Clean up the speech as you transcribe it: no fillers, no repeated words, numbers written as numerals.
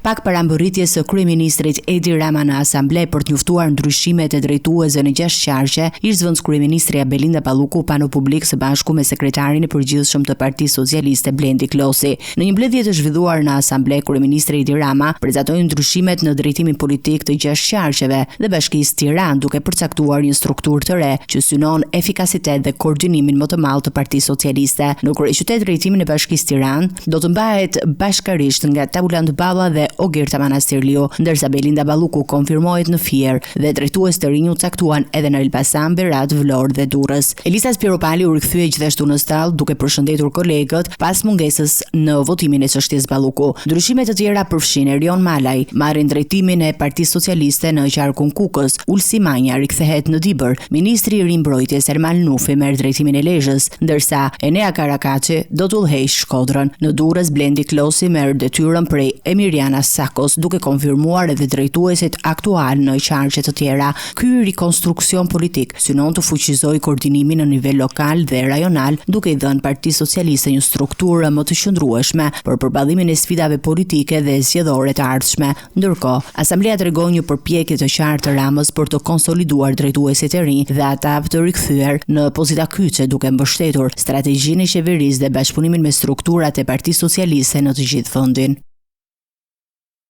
Pak para mbërritjes së kryeministrit Edi Rama në Asamble për të njoftuar ndryshimet e drejtuesve në gjashtë qarqe, ish-zëvendëskryeministrja Belinda Balluku u pa në publik së bashku me sekretarin e përgjithshëm të Partisë Socialiste Blendi Klosi. Në një mbledhje të zhvilluar në Asamble, kryeministri Edi Rama prezantoi ndryshimet në drejtimin politik të gjashtë qarqeve dhe Bashkisë Tiranë, duke përcaktuar një strukturë të re që synon efikasitet dhe koordinimin më të madh të Partisë Socialiste. Në kryeqytet drejtimin e Bashkisë Tiranë do të mbahet bashkarisht nga Taulant Balla dhe Ogerta Manastirliu, ndërsa Belinda Balluku konfirmohet në Fier dhe drejtues të rinj u caktuan edhe në Elbasan, Berat, Vlorë dhe Durrës. Elisa Spiropali u rikthye gjithashtu në stallë duke përshëndetur kolegët pas mungesës në votimin e çështjes Balluku. Ndryshime të tjera përfshijnë Erion Malaj marrin drejtimin e Partisë Socialiste në qarkun Kukës, Ulsi Manja rikthehet në Dibër, ministri i ri i Mbrojtjes Ermal Nufi merr drejtimin e Lezhës, Ndërsa, Enea Karakaçi do të udhëheqë Shkodrën. Në Durrës, Blendi Klosi merr detyrën prej Emiriana Sakos, duke konfirmuar edhe drejtuesit aktualë në qarqe të tjera. Ky rikonstruksion politik synon të fuqizojë koordinimin në nivel lokal dhe rajonal, duke i dhënë Partisë Socialiste një strukturë më të qëndrueshme për përballimin e sfidave politike dhe zgjedhore të ardhshme. Ndërkohë, Asambleja tregoi një përpjekje të qartë të Ramës për të konsoliduar drejtuesit e rinj dhe ata të rikthyer në pozita kyçe duke mbështetur strategjinë e qeverisë dhe bashkëpunimin me strukturat e Partisë Socialiste në të gjithë vendin.